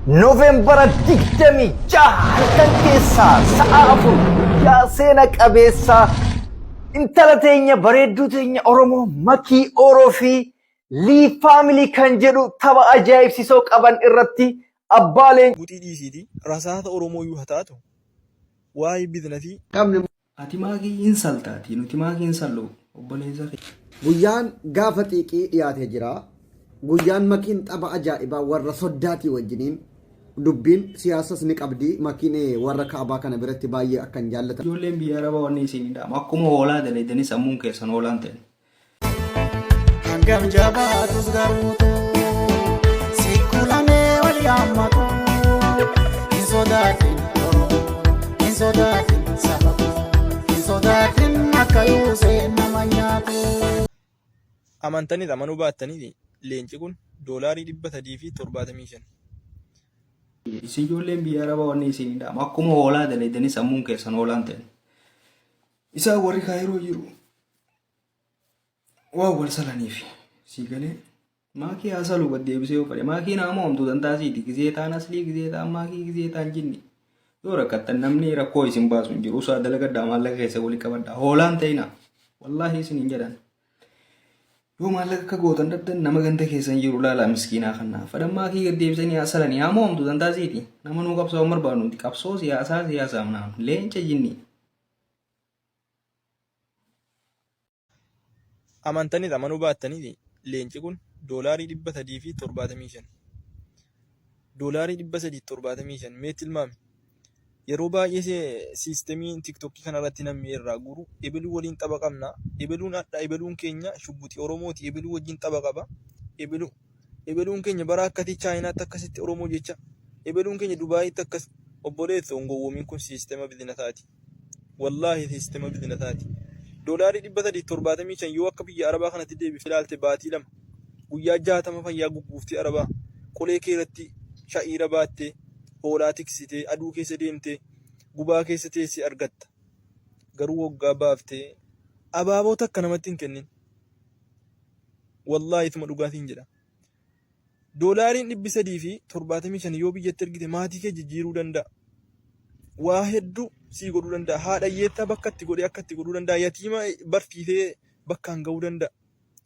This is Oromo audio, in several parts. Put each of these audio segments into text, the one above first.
Noovembara 26 halkan keessaa sa'a 4 guyyaa seena qabeessa intala teenya bareedduu teenya Oromoo Makii Ooroo fi Lii Faamilii kan jedhu tapha ajaa'ibsiisoo qaban irratti abbaa leen Guxii dhiisiitii rasaasa Oromoo iyyuu haa taatu waa'ee biznasii Qabne Ati maakii hin saltaati nuti maakii hin sallu obboleessa kee. Guyyaan gaafa xiiqii dhiyaatee jira. Guyyaan makiin tapha ajaa'ibaa warra soddaatii wajjiniin dubbiin siyaasas ni qabdi. Makiin warra kaabaa kana biratti baay'ee akkan jaallatan. Ijoolleen biyya arabaa wanni isin hin dhaamu akkuma hoolaa dalaydanii sammuun keessan hoolaan ta'e. Hangam jabaatus garuutu sikkulamee wal yaammatu hin sodaatin Oromoo hin sodaatin saba koo hin sodaatin akka yuuseen nama nyaatu. Amantanis amanuu baattanis leenci kun doolaarii 375. Isin ijoolleen biyya arabaa wanni isin hin dhaamu akkuma hoolaa dalaydanii sammuun keessan hoolaan ta'e. Isaan warri kaayiroo jiru waan wal salaniif sii galee maakii haa saluu gad deebisee yoo fedhe maakii naa mo'amtu dantaa siiti gizee taan aslii gizee taan maakii gizee taan jinni yoo rakkattan namni rakkoo isin baasu hin jiru usaa dalagadhaa maallaqa keessa walii qabadhaa hoolaan ta'ina wallaahi isin hin jedhan yoo maallaqa akka gootan dhabdan nama ganda keessan jiru laalaa miskiinaa kannaa fedhan maakii gad deebisanii haa salanii haa mo'amtu dantaa siiti nama nuu qabsoo hin barbaadnu nuti qabsoo siyaasaa siyaasaaf naam leenca jinnii. Amantanis amanuu baattanis leenci kun doolaarii 375. Doolaarii 375 mee tilmaami. Yeroo baay'ee siistemii tiktokii kanarratti namni irraa guuru ebeluu waliin tapha qabna. Ebeluun hadha ebeluun keenya shugguxii Oromooti. Ebeluu wajjin tapha qaba. Ebeluu ebeluun keenya bara akkasii Chaayinaatti akkasitti Oromoo jecha ebeluun keenya Dubaayitti akkas obboleesso hin gowwoomin kun siistema bizinataati. Wallaahi siistema bizinataati. Doolaarii 375 yoo akka biyya Arabaa kanatti deebiftee ilaalte baatii 2 guyyaa 60 fayyaa gugguuftee Arabaa qolee kee irratti sha'iira baattee hoolaa tiksitee aduu keessa deemtee gubaa keessa teessee argatta. Garuu waggaa baaftee abaaboo takka namatti hin kennin. Wallaahi isuma dhugaa siin jedha. Doolaariin 375 yoo biyyatti ergite maatii kee jijjiiruu danda'a. Waa hedduu sii godhuu danda'a. Haadha hiyyeessaa bakka itti godhee akka itti godhuu danda'a. Yatiima barsiisee bakkaan ga'uu danda'a.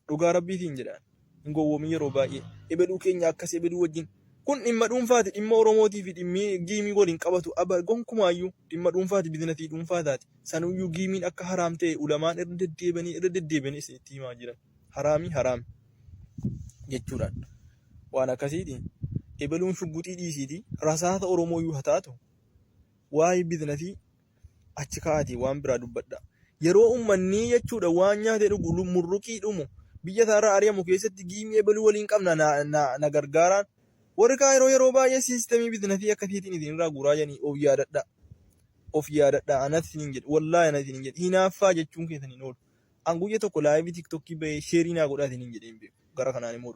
Dhugaa rabbiitiin jedhaan. Hin gowwoomin yeroo baay'ee. Ebeluu keenya akkas ebeluu wajjin. Kun dhimma dhuunfaati. Dhimma Oromootii fi dhimmi giimii waliin qabatu. Aba gonkumaayyuu dhimma dhuunfaati bizinasii dhuunfaa taati. Sanuyyuu giimiin akka haraam ta'e ulamaan irra deddeebi'anii irra deddeebi'anii isinitti himaa jiran. Haraami haraami jechuudhaan. Waan akkasiiti. Ebeluun shugguxii dhiisiiti rasaasa Oromoo iyyuu haa taatu waa'ee bizinasii achi kaa'aatii waan biraa dubbadha. Yeroo ummannii jechuudha waan nyaatee dhugu murruqii dhumu biyya isaarraa ari'amu keessatti giimii ebeluu waliin qabna na, na, na gargaaraan. Warri kaayiroo yeroo baay'ee siistemii bizinasii akkasiitiin isin irraa guuraa jedhanii of yaadadha. Of yaadadha anas isiniin jedhe wallaahi anas isiniin jedhe hinaaffaa jechuun keessan hin oolu. An guyya tokko laayivii tiktokii bahee sheerii naa godhaa isiniin jedhee hin beeku. Gara kanaan immoo.